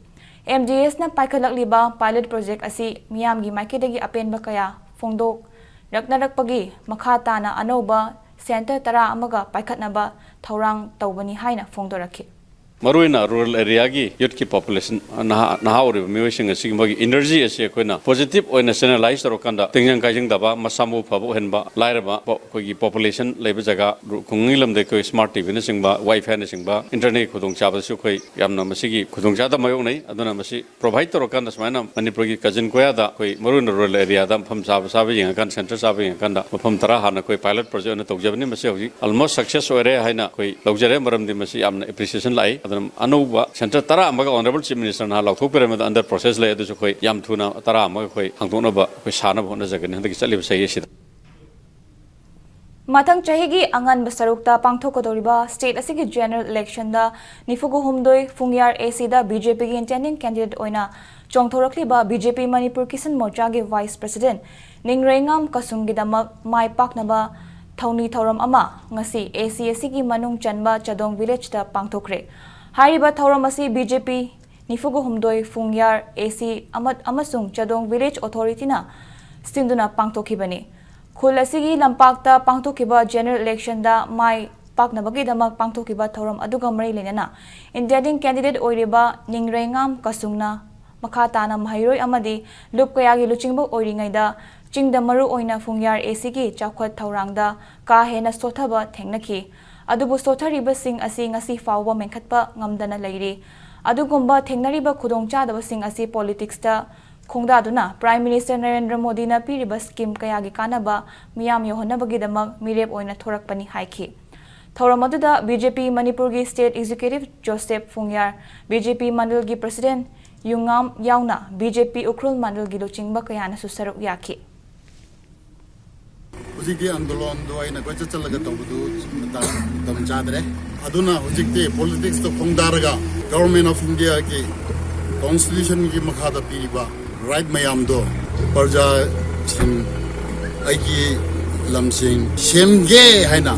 ꯑꯦꯝ ꯗꯤ ꯑꯦꯁꯅ ꯄꯥꯏꯈꯠꯂꯛꯂꯤꯕ ꯄꯥꯏꯂꯠ ꯄ꯭ꯔꯣꯖꯦꯛ ꯑꯁꯤ ꯃꯤꯌꯥꯝꯒꯤ ꯃꯥꯏꯀꯩꯗꯒꯤ ꯑꯄꯦꯟꯕ ꯀꯌꯥ ꯐꯣꯡꯗꯣꯛꯂꯛꯅꯔꯛꯄꯒꯤ ꯃꯈꯥ ꯇꯥꯅ ꯑꯅꯧꯕ ꯁꯦꯟꯇꯔ ꯇꯔꯥ ꯑꯃꯒ ꯄꯥꯏꯈꯠꯅꯕ ꯊꯧꯔꯥꯡ ꯇꯧꯕꯅꯤ ꯍꯥꯏꯅ ꯐꯣꯡꯗꯣꯔꯛꯈꯤ꯫ ꯃꯔꯨꯑꯣꯏꯅ ꯔꯨꯔꯦꯜ ꯑꯦꯔꯤꯌꯥꯒꯤ ꯌꯨꯠꯀꯤ ꯄꯣꯄꯨꯂꯦꯁꯟ, ꯅꯍꯥ, ꯅꯍꯥ ꯑꯣꯏꯔꯤꯕ ꯃꯤꯑꯣꯏꯁꯤꯡ ꯑꯁꯤꯒꯤ ꯃꯣꯏꯒꯤ ꯏꯅꯔꯖꯤ ꯑꯁꯤ ꯑꯩꯈꯣꯏꯅ ꯄꯣꯖꯤꯇꯤꯚ ꯑꯣꯏꯅ ꯆꯦꯅꯦꯂꯥꯏꯁ ꯇꯧꯔꯀꯥꯟꯗ, ꯇꯤꯡꯖꯪ ꯀꯥꯏꯖꯪꯗꯕ, ꯃꯁꯥ ꯃꯎ ꯐꯕ ꯑꯣꯏꯍꯟꯕ, ꯂꯥꯏꯔꯕ ꯄꯣ-, ꯑꯩꯈꯣꯏꯒꯤ ꯄꯣꯄꯨꯂꯦꯁꯟ ꯂꯩꯕ ꯖꯒꯥ, ꯔꯨ-, ꯈꯨꯡꯒꯪꯒꯤ ꯂꯝꯗ ꯑꯩꯈꯣꯏ ꯁ꯭ꯃꯥꯔꯠ ꯇꯤ ꯚꯤꯅꯆꯤꯡꯕ, ꯋꯥꯏ ꯐꯥꯏꯅꯆꯤꯡꯕ, ꯏꯟꯇꯔꯅꯦꯠ ꯈꯨꯗꯣꯡꯆꯥꯕꯗꯁꯨ ꯑꯩꯈꯣꯏ ꯌꯥꯝꯅ ꯃꯁꯤꯒꯤ ꯈꯨꯗꯣꯡꯆꯥꯗꯕ ꯃꯥꯌꯣꯛꯅꯩ꯫ ꯑꯗꯨꯅ ꯃꯁꯤ ꯄ꯭ꯔꯣꯚꯥꯏꯗ ꯇꯧꯔꯀꯥꯟꯗ ꯁꯨꯃꯥꯏꯅ ꯃꯅꯤꯄꯨꯔꯒꯤ ꯀꯥꯆꯤꯟ ꯀꯣꯌꯥꯗ ꯑꯩꯈꯣꯏ ꯃꯔꯨꯑꯣꯏꯅ ꯔꯨꯔꯦꯜ ꯑꯦꯔꯤꯌꯥꯗ ꯃꯐꯝ ꯆꯥꯕ, ꯆꯥꯕ ꯌꯦꯡꯉꯀꯥꯟꯗ, ꯁꯦꯟꯇꯔ ꯆꯥꯕ ꯌꯦꯡꯉꯀꯥꯟꯗ ꯃꯐꯝ ꯇꯔꯥ ꯍꯥꯟꯅ ꯑꯩꯈꯣꯏ ꯄꯥꯏꯂꯠ ꯄ꯭ꯔꯣꯖꯦꯛ ꯑꯣꯏꯅ ꯇꯧꯖꯕꯅꯤ꯫ ꯃꯁꯤ ꯍꯧꯖꯤꯛ ꯑꯜꯃꯣꯁ ꯁꯛꯁꯦꯁ ꯑꯣꯏꯔꯦ ꯍꯥꯏꯅ ꯑꯩꯈꯣꯏ ꯂꯧꯖꯔꯦ, ꯃꯔꯝꯗꯤ ꯃꯁꯤ ꯌꯥꯝꯅ ꯑꯦꯄ꯭ꯔꯤꯁꯤꯌꯦꯁꯟ ꯂꯥꯛꯏ꯫ ꯑꯗꯨꯅ ꯑꯅꯧꯕ ꯁꯦꯟꯇꯔ ꯇꯔꯥ ꯑꯃꯒ ꯑꯣꯅꯔꯦꯕꯜ ꯆꯤꯐ ꯃꯤꯅꯤꯁꯇꯔꯅ ꯂꯥꯎꯊꯣꯛꯄꯤꯔꯝꯕꯗ ꯑꯟꯗꯔ ꯄ꯭ꯔꯣꯁꯦꯁ ꯂꯩ, ꯑꯗꯨꯁꯨ ꯑꯩꯈꯣꯏ ꯌꯥꯝ ꯊꯨꯅ ꯇꯔꯥ ꯑꯃꯒ ꯑꯩꯈꯣꯏ ꯍꯥꯡꯗꯣꯛꯅꯕ ꯑꯩꯈꯣꯏ ꯁꯥꯅꯕ ꯍꯣꯠꯅꯖꯒꯅꯤ ꯍꯟꯗꯛꯀꯤ ꯆꯠꯂꯤꯕ ꯆꯍꯤ ꯑꯁꯤꯗ꯫ ꯃꯊꯪ ꯆꯍꯤꯒꯤ ꯑꯉꯟꯕ ꯁꯔꯨꯛꯇ ꯄꯥꯡꯊꯣꯛꯀꯗꯧꯔꯤꯕ ꯁ꯭ꯇꯦꯠ ꯑꯁꯤꯒꯤ ꯖꯦꯅꯔꯦꯜ ꯏꯂꯦꯛꯁꯟꯗ ꯅꯤꯐꯨꯒ ꯍꯨꯝꯗꯣꯏ ꯐꯨꯡꯌꯥꯔ ꯑꯦ ꯁꯤꯗ ꯕꯤ ꯖꯦ ꯄꯤꯒꯤ ꯏꯟꯇꯦꯟꯗꯤꯡ ꯀꯦꯟꯗꯤꯗꯦꯠ ꯑꯣꯏꯅ ꯆꯣꯡꯊꯣꯔꯛꯂꯤꯕ ꯕꯤ ꯖꯦ ꯄꯤ ꯃꯅꯤꯄꯨꯔ ꯀꯤꯁꯟ ꯃꯣꯔꯆꯥꯒꯤ ꯚꯥꯏꯁ ꯄ꯭ꯔꯁꯤꯗꯦꯟꯠ ꯅꯤꯡꯔꯩꯉꯥꯝ ꯀꯁꯨꯡꯒꯤꯗꯃꯛ ꯃꯥꯏ ꯄꯥꯛꯅꯕ ꯊꯧꯅꯤ ꯊꯧꯔꯝ ꯑꯃ ꯉꯁꯤ ꯑꯦ ꯁꯤ ꯑꯦ ꯁꯤꯒꯤ ꯃꯅꯨꯡ ꯆꯟꯕ ꯆꯥꯗꯣꯡ ꯚꯤꯂꯦꯖꯇ ꯄꯥꯡꯊꯣꯛꯈ꯭ꯔꯦ꯫ ꯍꯥꯏꯔꯤꯕ ꯊꯧꯔꯝ ꯑꯁꯤ ꯕꯤ ꯖꯦ ꯄꯤ ꯅꯤꯐꯨꯒ ꯍꯨꯝꯗꯣꯏ ꯐꯨꯡꯌꯥꯔ ꯑꯦ ꯁꯤ ꯑꯃ-, ꯑꯃꯁꯨꯡ ꯆꯥꯗꯣꯡ ꯚꯤꯂꯦꯖ ꯑꯣꯊꯣꯔꯤꯇꯤꯅ ꯁꯤꯟꯗꯨꯅ ꯄꯥꯡꯊꯣꯛꯈꯤꯕꯅꯤ꯫ ꯈꯨꯜ ꯑꯁꯤꯒꯤ ꯂꯝꯄꯥꯛꯇ ꯄꯥꯡꯊꯣꯛꯈꯤꯕ ꯖꯦꯅꯔꯦꯜ ꯏꯂꯦꯛꯁꯟꯗ ꯃꯥꯏ ꯄꯥꯛꯅꯕꯒꯤꯗꯃꯛ ꯄꯥꯡꯊꯣꯛꯈꯤꯕ ꯊꯧꯔꯝ ꯑꯗꯨꯒ ꯃꯔꯤ ꯂꯩꯅꯅ ꯏꯟꯇꯦꯟꯗꯤꯡ ꯀꯦꯟꯗꯤꯗꯦꯠ ꯑꯣꯏꯔꯤꯕ ꯅꯤꯡꯔꯩꯉꯥꯝ ꯀꯁꯨꯡꯅ ꯃꯈꯥ ꯇꯥꯅ ꯃꯍꯩꯔꯣꯏ ꯑꯃꯗꯤ ꯂꯨꯞ ꯀꯌꯥꯒꯤ ꯂꯨꯆꯤꯡꯕ ꯑꯣꯏꯔꯤꯉꯩꯗ ꯆꯤꯡꯗ ꯃꯔꯨ ꯑꯣꯏꯅ ꯐꯨꯡꯌꯥꯔ ꯑꯦ ꯁꯤꯒꯤ ꯆꯥꯎꯈꯠ ꯊꯧꯔꯥꯡꯗ ꯀꯥ ꯍꯦꯟꯅ ꯁꯣꯠꯊꯕ ꯊꯦꯡꯅꯈꯤ꯫ ꯑꯗꯨꯕꯨ ꯁꯣꯠꯊꯔꯤꯕꯁꯤꯡ ꯑꯁꯤ ꯉꯁꯤ ꯐꯥꯎꯕ ꯃꯦꯟꯈꯠꯄ ꯉꯝꯗꯅ ꯂꯩꯔꯤ꯫ ꯑꯗꯨꯒꯨꯝꯕ ꯊꯦꯡꯅꯔꯤꯕ ꯈꯨꯗꯣꯡꯆꯥꯗꯕꯁꯤꯡ ꯑꯁꯤ politicsꯇ ꯈꯣꯡꯗꯥꯗꯨꯅ Prime Minister ꯅꯔꯦꯟꯗ꯭ꯔ ꯃꯣꯗꯤꯅ ꯄꯤꯔꯤꯕ scheme ꯀꯌꯥꯒꯤ ꯀꯥꯟꯅꯕ ꯃꯤꯌꯥꯝ ꯌꯧꯍꯟꯅꯕꯒꯤꯗꯃꯛ ꯃꯤꯔꯦꯞ ꯑꯣꯏꯅ ꯊꯣꯔꯛꯄꯅꯤ ꯍꯥꯏꯈꯤ꯫ ꯊꯧꯔꯝ ꯑꯗꯨꯗ BJP ꯃꯅꯤꯄꯨꯔꯒꯤ State Executive Joseph Phungyar, BJP ꯃꯟꯗꯜꯒꯤ President ꯌꯨꯉꯥꯝ ꯌꯥꯎꯅ BJP ꯎꯈ꯭ꯔꯨꯜ ꯃꯟꯗꯜꯒꯤ ꯂꯨꯆꯤꯡꯕ ꯀꯌꯥꯅꯁꯨ ꯁꯔꯨꯛ ꯌꯥꯈꯤ꯫ ꯍꯧꯖꯤꯛꯇꯤ ꯑꯟꯗꯣꯂꯣꯟꯗꯣ ꯑꯩꯅ ꯀꯣꯏꯆꯠ ꯆꯠꯂꯒ ꯇꯧꯕꯗꯨ ꯃꯇꯝ, ꯃꯇꯝ ꯆꯥꯗ꯭ꯔꯦ꯫ ꯑꯗꯨꯅ ꯍꯧꯖꯤꯛꯇꯤ politicsꯇ ꯈꯣꯡꯗꯥꯔꯒ Government of Indiaꯒꯤ Constitutionꯒꯤ ꯃꯈꯥꯗ ꯄꯤꯔꯤꯕ right ꯃꯌꯥꯝꯗꯣ ꯄ꯭ꯔꯖꯥꯁꯤꯡ, ꯑꯩꯒꯤ ꯂꯝꯁꯤꯡ ꯁꯦꯝꯒꯦ ꯍꯥꯏꯅ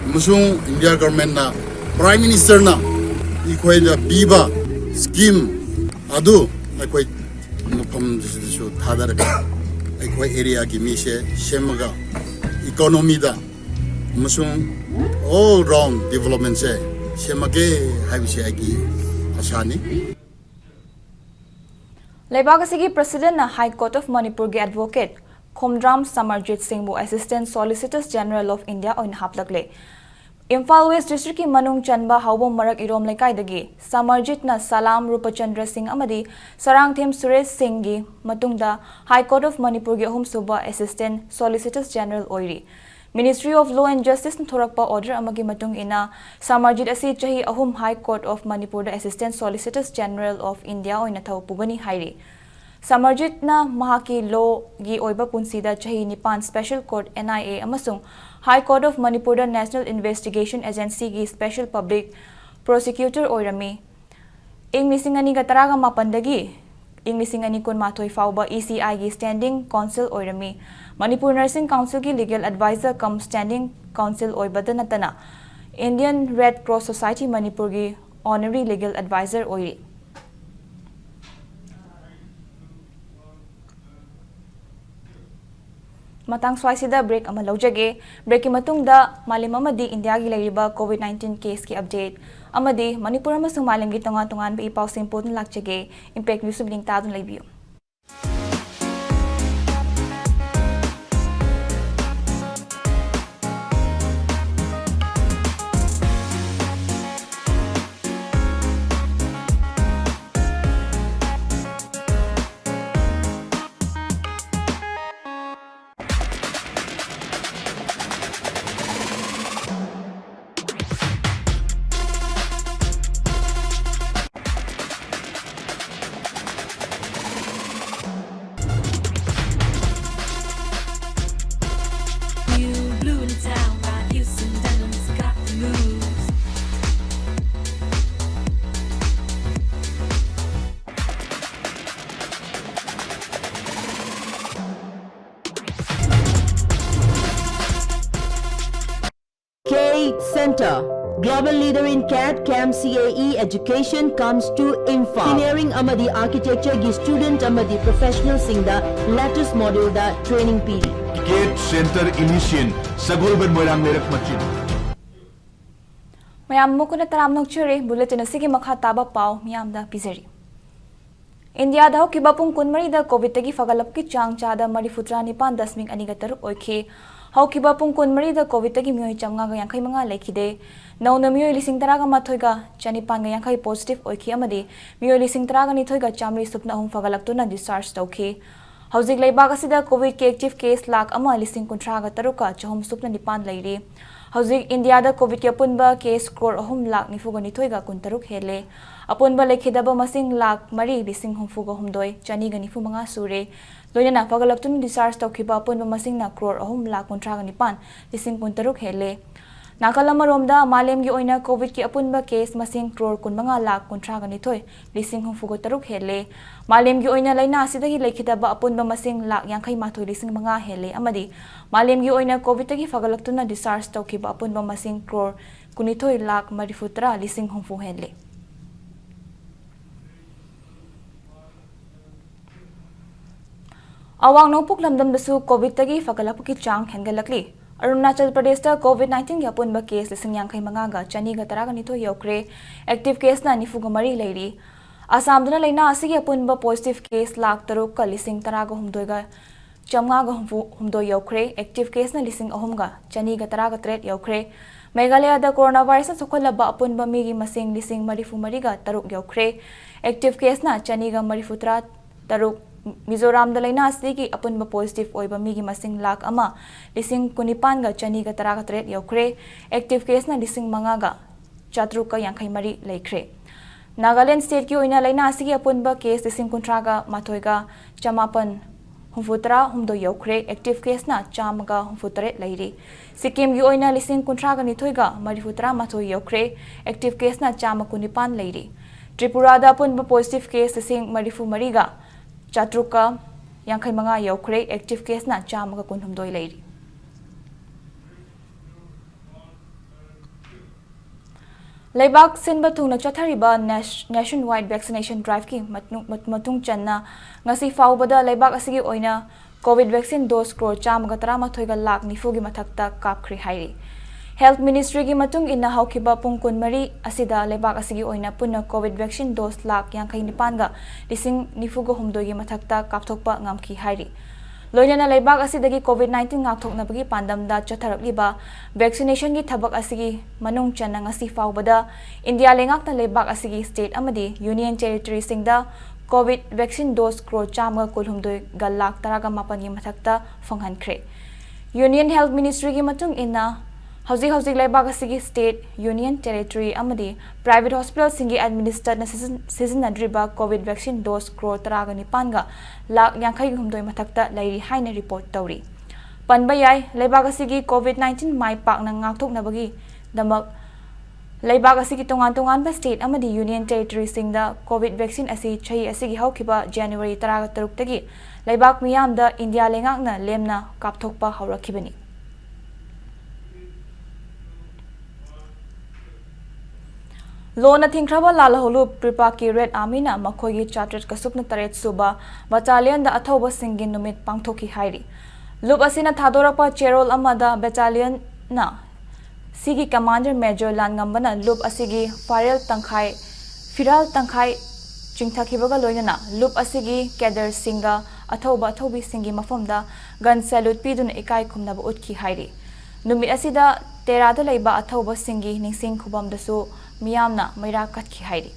ꯑꯃꯁꯨꯡ India Governmentꯅ, Prime Ministerꯅ ꯑꯩꯈꯣꯏꯗ ꯄꯤꯕ scheme ꯑꯗꯨ ꯑꯩꯈꯣꯏ ꯃꯐꯝꯁꯤꯗꯁꯨ ꯊꯥꯗꯔꯒ ꯑꯩꯈꯣꯏ areaꯒꯤ ꯃꯤꯁꯦ ꯁꯦꯝꯃꯒ economyꯗ ꯑꯃꯁꯨꯡ all round developmentꯁꯦ ꯁꯦꯝꯃꯒꯦ ꯍꯥꯏꯕꯁꯦ ꯑꯩꯒꯤ ꯑꯁꯥꯅꯤ꯫ ꯂꯩꯕꯥꯛ ꯑꯁꯤꯒꯤ Presidentꯅ High Court of Manipurꯒꯤ Advocate Khomdram ꯁꯃꯔꯖꯤꯠ ꯁꯤꯡꯕꯨ Assistant Solicitor General of India ꯑꯣꯏꯅ ꯍꯥꯞꯂꯛꯂꯦ꯫ ꯏꯝꯐꯥꯜ West Districtꯀꯤ ꯃꯅꯨꯡ ꯆꯟꯕ ꯍꯥꯎꯕꯝ ꯃꯔꯛ ꯏꯔꯣꯝ ꯂꯩꯀꯥꯏꯗꯒꯤ ꯁꯃꯔꯖꯤꯠꯅ ꯁꯂꯥꯝ ꯔꯨꯄꯆꯟꯗ꯭ꯔ ꯁꯤꯡ ꯑꯃꯗꯤ ꯁꯔꯥꯡꯊꯦꯝ ꯁꯨꯔꯦꯁ ꯁꯤꯡꯒꯤ ꯃꯇꯨꯡꯗ High Court of ꯃꯅꯤꯄꯨꯔꯒꯤ ꯑꯍꯨꯝꯁꯨꯕ Assistant Solicitor General ꯑꯣꯏꯔꯤ꯫ Ministry of Law and Justiceꯅ ꯊꯣꯔꯛꯄ order ꯑꯃꯒꯤ ꯃꯇꯨꯡ ꯏꯟꯅ ꯁꯃꯔꯖꯤꯠ ꯑꯁꯤ ꯆꯍꯤ ꯑꯍꯨꯝ High Court of ꯃꯅꯤꯄꯨꯔꯗ Assistant Solicitor General of India ꯑꯣꯏꯅ ꯊꯕꯛ ꯄꯨꯒꯅꯤ ꯍꯥꯏꯔꯤ꯫ ꯁꯃꯔꯖꯤꯠꯅ ꯃꯍꯥꯛꯀꯤ lawꯒꯤ ꯑꯣꯏꯕ ꯄꯨꯟꯁꯤꯗ ꯆꯍꯤ ꯅꯤꯄꯥꯟ Special Court, NIA, ꯑꯃꯁꯨꯡ High Court of ꯃꯅꯤꯄꯨꯔꯗ National Investigation Agencyꯒꯤ Special Public Prosecutor ꯑꯣꯏꯔꯝꯃꯤ꯫ ꯏꯪ ꯂꯤꯁꯤꯡ ꯑꯅꯤꯒ ꯇꯔꯥꯒ ꯃꯥꯄꯟꯗꯒꯤ ꯏꯪ ꯂꯤꯁꯤꯡ ꯑꯅꯤ ꯀꯨꯟꯃꯥꯊꯣꯏ ꯐꯥꯎꯕ ECIꯒꯤ Standing Counsel ꯑꯣꯏꯔꯝꯃꯤ꯫ Manipur Nursing Councilꯒꯤ Legal Advisor cum Standing Counsel ꯑꯣꯏꯕꯗ ꯅꯠꯇꯅ Indian Red Cross Society ꯃꯅꯤꯄꯨꯔꯒꯤ Honorary Legal Advisor ꯑꯣꯏꯔꯤ꯫ ꯃꯇꯥꯡ ꯁ꯭ꯋꯥꯏꯁꯤꯗ break ꯑꯃ ꯂꯧꯖꯒꯦ꯫ Breakꯀꯤ ꯃꯇꯨꯡꯗ ꯃꯥꯂꯦꯝ ꯑꯃꯗꯤ ꯏꯟꯗꯤꯌꯥꯒꯤ ꯂꯩꯔꯤꯕ COVID nineteen caseꯀꯤ update ꯑꯃꯗꯤ ꯃꯅꯤꯄꯨꯔ ꯑꯃꯁꯨꯡ ꯃꯥꯂꯦꯝꯒꯤ ꯇꯣꯉꯥꯟ ꯇꯣꯉꯥꯟꯕ ꯏ ꯄꯥꯎꯁꯤꯡ ꯄꯨꯗꯨꯅ ꯂꯥꯛꯆꯒꯦ꯫ Impact Newsꯕꯨ ꯅꯤꯡꯇꯥꯗꯨꯅ ꯂꯩꯕꯤꯌꯨ꯫ Center, Global Leader in CAD/CAM/CAE Education comes to Imphal. Engineering ꯑꯃꯗꯤ Architecture ꯒꯤ student ꯑꯃꯗꯤ professional ꯁꯤꯡꯗ latest module ꯗ training ꯄꯤꯔꯤ꯫ CAD Center Initiation, ꯁꯒꯣꯜꯕꯟ ꯃꯣꯏꯔꯥꯡ ꯂꯩꯔꯛ ꯃꯆꯤꯟ꯫ ꯃꯌꯥꯝ ꯃꯈꯨꯅ ꯇꯔꯥꯝꯅ ꯑꯣꯛꯆꯔꯤ꯫ Bulletin ꯑꯁꯤꯒꯤ ꯃꯈꯥ ꯇꯥꯕ ꯄꯥꯎ ꯃꯤꯌꯥꯝꯗ ꯄꯤꯖꯔꯤ꯫ ꯏꯟꯗꯤꯌꯥꯗ ꯍꯧꯈꯤꯕ ꯄꯨꯡ ꯀꯨꯟꯃꯔꯤꯗ COVID ꯇꯒꯤ ꯐꯒꯠꯂꯛꯄꯒꯤ ꯆꯥꯡ ꯆꯥꯗ ꯃꯔꯤꯐꯨꯇꯔꯥ ꯅꯤꯄꯥꯟ ꯗꯁꯃꯤꯛ ꯑꯅꯤꯒ ꯇꯔꯨꯛ ꯑꯣꯏꯈꯤ꯫ ꯍꯧꯈꯤꯕ ꯄꯨꯡ ꯀꯨꯟꯃꯔꯤꯗ COVID ꯇꯒꯤ ꯃꯤꯑꯣꯏ ꯆꯥꯝꯃꯉꯥꯒ ꯌꯥꯡꯈꯩ ꯃꯉꯥ ꯂꯩꯈꯤꯗꯦ꯫ ꯅꯧꯅ ꯃꯤꯑꯣꯏ ꯂꯤꯁꯤꯡ ꯇꯔꯥꯒ ꯃꯥꯊꯣꯏꯒ ꯆꯅꯤꯄꯥꯟꯒ ꯌꯥꯡꯈꯩ positive ꯑꯣꯏꯈꯤ ꯑꯃꯗꯤ ꯃꯤꯑꯣꯏ ꯂꯤꯁꯤꯡ ꯇꯔꯥꯒ ꯅꯤꯊꯣꯏꯒ ꯆꯥꯃꯔꯤ ꯁꯨꯞꯅ ꯑꯍꯨꯝ ꯐꯒꯠꯂꯛꯇꯨꯅ discharge ꯇꯧꯈꯤ꯫ ꯍꯧꯖꯤꯛ ꯂꯩꯕꯥꯛ ꯑꯁꯤꯗ COVID ꯀꯤ active case ꯂꯥꯈ ꯑꯃ ꯂꯤꯁꯤꯡ ꯀꯨꯟꯊ꯭ꯔꯥꯒ ꯇꯔꯨꯛꯀ ꯆꯍꯨꯝ ꯁꯨꯞꯅ ꯅꯤꯄꯥꯟ ꯂꯩꯔꯤ꯫ ꯍꯧꯖꯤꯛ ꯏꯟꯗꯤꯌꯥꯗ COVID ꯀꯤ ꯑꯄꯨꯟꯕ case ꯀ꯭ꯔꯣꯔ ꯑꯍꯨꯝ ꯂꯥꯈ ꯅꯤꯐꯨꯒ ꯅꯤꯊꯣꯏꯒ ꯀꯨꯟꯇꯔꯨꯛ ꯍꯦꯜꯂꯦ꯫ ꯑꯄꯨꯟꯕ ꯂꯩꯈꯤꯗꯕ ꯃꯁꯤꯡ ꯂꯥꯈ ꯃꯔꯤ ꯂꯤꯁꯤꯡ ꯍꯨꯝꯐꯨꯒ ꯍꯨꯝꯗꯣꯏ ꯆꯅꯤꯒ ꯅꯤꯐꯨ ꯃꯉꯥ ꯁꯨꯔꯦ꯫ ꯂꯣꯏꯅꯅ ꯐꯒꯠꯂꯛꯇꯨꯅ discharge ꯇꯧꯈꯤꯕ ꯑꯄꯨꯟꯕ ꯃꯁꯤꯡꯅ ꯀ꯭ꯔꯣꯔ ꯑꯍꯨꯝ ꯂꯥꯈ ꯀꯨꯟꯊ꯭ꯔꯥꯒ ꯅꯤꯄꯥꯟ ꯂꯤꯁꯤꯡ ꯀꯨꯟꯇꯔꯨꯛ ꯍꯦꯜꯂꯦ꯫ ꯅꯥꯀꯜ ꯑꯃꯔꯣꯝꯗ, ꯃꯥꯂꯦꯝꯒꯤ ꯑꯣꯏꯅ COVID ꯀꯤ ꯑꯄꯨꯟꯕ case ꯃꯁꯤꯡ ꯀ꯭ꯔꯣꯔ ꯀꯨꯟꯃꯉꯥ ꯂꯥꯈ ꯀꯨꯟꯊ꯭ꯔꯥꯒ ꯅꯤꯊꯣꯏ ꯂꯤꯁꯤꯡ ꯍꯨꯝꯐꯨꯒ ꯇꯔꯨꯛ ꯍꯦꯜꯂꯦ꯫ ꯃꯥꯂꯦꯝꯒꯤ ꯑꯣꯏꯅ ꯂꯥꯏꯅꯥ ꯑꯁꯤꯗꯒꯤ ꯂꯩꯈꯤꯗꯕ ꯑꯄꯨꯟꯕ ꯃꯁꯤꯡ ꯂꯥꯈ ꯌꯥꯡꯈꯩ ꯃꯥꯊꯣꯏ ꯂꯤꯁꯤꯡ ꯃꯉꯥ ꯍꯦꯜꯂꯦ ꯑꯃꯗꯤ ꯃꯥꯂꯦꯝꯒꯤ ꯑꯣꯏꯅ COVID ꯇꯒꯤ ꯐꯒꯠꯂꯛꯇꯨꯅ discharge ꯇꯧꯈꯤꯕ ꯑꯄꯨꯟꯕ ꯃꯁꯤꯡ ꯀ꯭ꯔꯣꯔ ꯀꯨꯟꯅꯤꯊꯣꯏ ꯂꯥꯈ ꯃꯔꯤꯐꯨꯇꯔꯥ ꯂꯤꯁꯤꯡ ꯍꯨꯝꯐꯨ ꯍꯦꯜꯂꯦ꯫ ꯑꯋꯥꯡ ꯅꯣꯡꯄꯣꯛ ꯂꯝꯗꯝꯗꯁꯨ COVID ꯇꯒꯤ ꯐꯒꯠꯂꯛꯄꯒꯤ ꯆꯥꯡ ꯍꯦꯟꯒꯠꯂꯛꯂꯤ꯫ ꯑꯔꯨꯅꯥꯆꯜ ꯄ꯭ꯔꯗꯦꯁꯇ COVID nineteen ꯒꯤ ꯑꯄꯨꯟꯕ case ꯂꯤꯁꯤꯡ ꯌꯥꯡꯈꯩ ꯃꯉꯥꯒ ꯆꯅꯤꯒ ꯇꯔꯥꯒ ꯅꯤꯊꯣꯏ ꯌꯧꯈ꯭ꯔꯦ꯫ Active case ꯅ ꯅꯤꯐꯨꯒ ꯃꯔꯤ ꯂꯩꯔꯤ꯫ ꯑꯁꯥꯝꯗꯅ ꯂꯥꯏꯅꯥ ꯑꯁꯤꯒꯤ ꯑꯄꯨꯟꯕ positive case ꯂꯥꯈ ꯇꯔꯨꯛꯀ ꯂꯤꯁꯤꯡ ꯇꯔꯥꯒ ꯍꯨꯝꯗꯣꯏꯒ ꯆꯥꯝꯃꯉꯥꯒ ꯍꯨꯝꯐꯨ ꯍꯨꯝꯗꯣꯏ ꯌꯧꯈ꯭ꯔꯦ꯫ Active case ꯅ ꯂꯤꯁꯤꯡ ꯑꯍꯨꯝꯒ ꯆꯅꯤꯒ ꯇꯔꯥꯒ ꯇꯔꯦꯠ ꯌꯧꯈ꯭ꯔꯦ꯫ ꯃꯦꯘꯥꯂꯌꯥꯗ coronavirus ꯅ ꯁꯣꯛꯍꯜꯂꯕ ꯑꯄꯨꯟꯕ ꯃꯤꯒꯤ ꯃꯁꯤꯡ ꯂꯤꯁꯤꯡ ꯃꯔꯤꯐꯨ ꯃꯔꯤꯒ ꯇꯔꯨꯛ ꯌꯧꯈ꯭ꯔꯦ꯫ Active case ꯅ ꯆꯅꯤꯒ ꯃꯔꯤꯐꯨ ꯇꯔꯥ ꯇꯔꯨꯛ꯫ ꯃꯤꯖꯣꯔꯥꯝꯗ ꯂꯥꯏꯅꯥ ꯑꯁꯤꯒꯤ ꯑꯄꯨꯟꯕ positive ꯑꯣꯏꯕ ꯃꯤꯒꯤ ꯃꯁꯤꯡ ꯂꯥꯈ ꯑꯃ ꯂꯤꯁꯤꯡ ꯀꯨꯟꯅꯤꯄꯥꯟꯒ ꯆꯅꯤꯒ ꯇꯔꯥꯒ ꯇꯔꯦꯠ ꯌꯧꯈ꯭ꯔꯦ꯫ Active case ꯅ ꯂꯤꯁꯤꯡ ꯃꯉꯥꯒ ꯆꯥꯇ꯭ꯔꯨꯛꯀ ꯌꯥꯡꯈꯩ ꯃꯔꯤ ꯂꯩꯈ꯭ꯔꯦ꯫ ꯅꯥꯒꯥꯂꯦꯟ state ꯀꯤ ꯑꯣꯏꯅ ꯂꯥꯏꯅꯥ ꯑꯁꯤꯒꯤ ꯑꯄꯨꯟꯕ case ꯂꯤꯁꯤꯡ ꯀꯨꯟꯊ꯭ꯔꯥꯒ ꯃꯥꯊꯣꯏꯒ ꯆꯃꯥꯄꯟ ꯍꯨꯝꯐꯨꯇꯔꯥ ꯍꯨꯝꯗꯣꯏ ꯌꯧꯈ꯭ꯔꯦ꯫ Active case ꯅ ꯆꯥꯝꯃꯒ ꯍꯨꯝꯐꯨꯇꯔꯦꯠ ꯂꯩꯔꯤ꯫ ꯁꯤꯛꯀꯤꯝꯒꯤ ꯑꯣꯏꯅ ꯂꯤꯁꯤꯡ ꯀꯨꯟꯊ꯭ꯔꯥꯒ ꯅꯤꯊꯣꯏꯒ ꯃꯔꯤꯐꯨꯇꯔꯥ ꯃꯥꯊꯣꯏ ꯌꯧꯈ꯭ꯔꯦ꯫ Active case ꯅ ꯆꯥꯝꯃ ꯀꯨꯟꯅꯤꯄꯥꯟ ꯂꯩꯔꯤ꯫ ꯇ꯭ꯔꯤꯄꯨꯔꯥꯗ ꯑꯄꯨꯟꯕ positive case ꯂꯤꯁꯤꯡ ꯃꯔꯤꯐꯨ ꯃꯔꯤꯒ ꯆꯥꯇ꯭ꯔꯨꯛꯀ ꯌꯥꯡꯈꯩ ꯃꯉꯥ ꯌꯧꯈ꯭ꯔꯦ꯫ Active case ꯅ ꯆꯥꯝꯃꯒ ꯀꯨꯟꯍꯨꯝꯗꯣꯏ ꯂꯩꯔꯤ꯫ ꯂꯩꯕꯥꯛ ꯁꯤꯟꯕ ꯊꯨꯡꯅ ꯆꯠꯊꯔꯤꯕ nationwide vaccination driveꯀꯤ ꯃꯇꯨꯡ ꯆꯟꯅ ꯉꯁꯤ ꯐꯥꯎꯕꯗ ꯂꯩꯕꯥꯛ ꯑꯁꯤꯒꯤ ꯑꯣꯏꯅ COVID vaccine dose crore ꯆꯥꯝꯃꯒ ꯇꯔꯥꯃꯥꯊꯣꯏꯒ ꯂꯥꯛ ꯅꯤꯐꯨꯒꯤ ꯃꯊꯛꯇ ꯀꯥꯞꯈ꯭ꯔꯦ ꯍꯥꯏꯔꯤ꯫ Health Ministryꯒꯤ ꯃꯇꯨꯡ ꯏꯟꯅ ꯍꯧꯈꯤꯕ ꯄꯨꯡ ꯀꯨꯟꯃꯔꯤ ꯑꯁꯤꯗ ꯂꯩꯕꯥꯛ ꯑꯁꯤꯒꯤ ꯑꯣꯏꯅ ꯄꯨꯟꯅ COVID vaccine dose ꯂꯥꯛ ꯌꯥꯡꯈꯩ ꯅꯤꯄꯥꯟꯒ ꯂꯤꯁꯤꯡ ꯅꯤꯐꯨꯒ ꯍꯨꯝꯗꯣꯏꯒꯤ ꯃꯊꯛꯇ ꯀꯥꯞꯊꯣꯛꯄ ꯉꯝꯈꯤ ꯍꯥꯏꯔꯤ꯫ ꯂꯣꯏꯅꯅ ꯂꯩꯕꯥꯛ ꯑꯁꯤꯗꯒꯤ COVID nineteen ꯉꯥꯛꯊꯣꯛꯅꯕꯒꯤ ꯄꯥꯟꯗꯝꯗ ꯆꯠꯊꯔꯛꯂꯤꯕ vaccinationꯒꯤ ꯊꯕꯛ ꯑꯁꯤꯒꯤ ꯃꯅꯨꯡ ꯆꯟꯅ ꯉꯁꯤ ꯐꯥꯎꯕꯗ ꯏꯟꯗꯤꯌꯥ ꯂꯩꯉꯥꯛꯅ ꯂꯩꯕꯥꯛ ꯑꯁꯤꯒꯤ state ꯑꯃꯗꯤ union territoryꯁꯤꯡꯗ COVID vaccine dose crore ꯆꯥꯝꯃꯒ ꯀꯨꯟꯍꯨꯝꯗꯣꯏꯒ ꯂꯥꯛ ꯇꯔꯥꯒ ꯃꯥꯄꯟꯒꯤ ꯃꯊꯛꯇ ꯐꯪꯍꯟꯈ꯭ꯔꯦ꯫ Union Health Ministryꯒꯤ ꯃꯇꯨꯡ ꯏꯟꯅ, ꯍꯧꯖꯤꯛ ꯍꯧꯖꯤꯛ ꯂꯩꯕꯥꯛ ꯑꯁꯤꯒꯤ state, union territory ꯑꯃꯗꯤ private hospitalꯁꯤꯡꯒꯤ administratorꯅ ꯁꯤꯖꯤꯟ-, ꯁꯤꯖꯤꯟꯅꯗ꯭ꯔꯤꯕ COVID vaccine dose crore ꯇꯔꯥꯒ ꯅꯤꯄꯥꯟꯒ ꯂꯥꯛ ꯌꯥꯡꯈꯩꯒ ꯍꯨꯝꯗꯣꯏ ꯃꯊꯛꯇ ꯂꯩꯔꯤ ꯍꯥꯏꯅ report ꯇꯧꯔꯤ꯫ ꯄꯟꯕ ꯌꯥꯏ, ꯂꯩꯕꯥꯛ ꯑꯁꯤꯒꯤ COVID nineteen ꯃꯥꯏ ꯄꯥꯛꯅ ꯉꯥꯛꯊꯣꯛꯅꯕꯒꯤꯗꯃꯛ ꯂꯩꯕꯥꯛ ꯑꯁꯤꯒꯤ ꯇꯣꯉꯥꯟ ꯇꯣꯉꯥꯟꯕ state ꯑꯃꯗꯤ union territoryꯁꯤꯡꯗ COVID vaccine ꯑꯁꯤ ꯆꯍꯤ ꯑꯁꯤꯒꯤ ꯍꯧꯈꯤꯕ January ꯇꯔꯥꯒ ꯇꯔꯨꯛꯇꯒꯤ ꯂꯩꯕꯥꯛ ꯃꯤꯌꯥꯝꯗ ꯏꯟꯗꯤꯌꯥ ꯂꯩꯉꯥꯛꯅ ꯂꯦꯝꯅ ꯀꯥꯞꯊꯣꯛꯄ ꯍꯧꯔꯛꯈꯤꯕꯅꯤ꯫ ꯂꯣꯟꯅ ꯊꯤꯡꯈ꯭ꯔꯕ ꯂꯥꯜꯍꯧꯂꯨꯞ PREPAꯀꯤ Red Armyꯅ ꯃꯈꯣꯏꯒꯤ ꯆꯥꯇ꯭ꯔꯦꯠꯀ ꯁꯨꯞꯅ ꯇꯔꯦꯠ ꯁꯨꯕ battalionꯗ ꯑꯊꯧꯕꯁꯤꯡꯒꯤ ꯅꯨꯃꯤꯠ ꯄꯥꯡꯊꯣꯛꯈꯤ ꯍꯥꯏꯔꯤ꯫ ꯂꯨꯞ ꯑꯁꯤꯅ ꯊꯥꯗꯣꯔꯛꯄ ꯆꯦꯔꯣꯜ ꯑꯃꯗ battalionꯅ ꯁꯤꯒꯤ commander Major ꯂꯥꯟꯉꯝꯕꯅ ꯂꯨꯞ ꯑꯁꯤꯒꯤ ꯐꯥꯔꯦꯜ ꯇꯪꯈꯥꯏ, ꯐꯤꯔꯥꯜ ꯇꯪꯈꯥꯏ ꯆꯤꯡꯊꯈꯤꯕꯒ ꯂꯣꯏꯅꯅ ꯂꯨꯞ ꯑꯁꯤꯒꯤ cadreꯁꯤꯡꯒ ꯑꯊꯧꯕ ꯑꯊꯧꯕꯤꯁꯤꯡꯒꯤ ꯃꯐꯝꯗ gun salute ꯄꯤꯗꯨꯅ ꯏꯀꯥꯏ ꯈꯨꯝꯅꯕ ꯎꯠꯈꯤ ꯍꯥꯏꯔꯤ꯫ ꯅꯨꯃꯤꯠ ꯑꯁꯤꯗ ꯇꯦꯔꯥꯗ ꯂꯩꯕ ꯑꯊꯧꯕꯁꯤꯡꯒꯤ ꯅꯤꯡꯁꯤꯡ ꯈꯨꯕꯝꯗꯁꯨ ꯃꯤꯌꯥꯝꯅ ꯃꯩꯔꯥ ꯀꯠꯈꯤ ꯍꯥꯏꯔꯤ꯫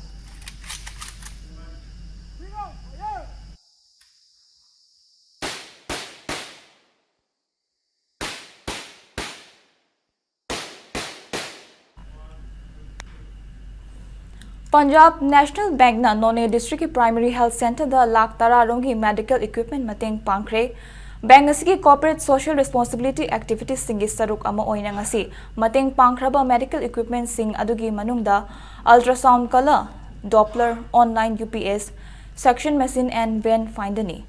Punjab National Bankꯅ Noney districtꯀꯤ primary health centreꯗ ꯂꯥꯛ ꯇꯔꯥ ꯔꯣꯝꯒꯤ medical equipment ꯃꯇꯦꯡ ꯄꯥꯡꯈ꯭ꯔꯦ꯫ Bank ꯑꯁꯤꯒꯤ corporate social responsibility activitiesꯁꯤꯡꯒꯤ ꯁꯔꯨꯛ ꯑꯃ ꯑꯣꯏꯅ ꯉꯁꯤ ꯃꯇꯦꯡ ꯄꯥꯡꯈ꯭ꯔꯕ medical equipmentꯁꯤꯡ ꯑꯗꯨꯒꯤ ꯃꯅꯨꯡꯗ ultrasound color, Doppler, online UPS, suction machine and vein finderꯅꯤ꯫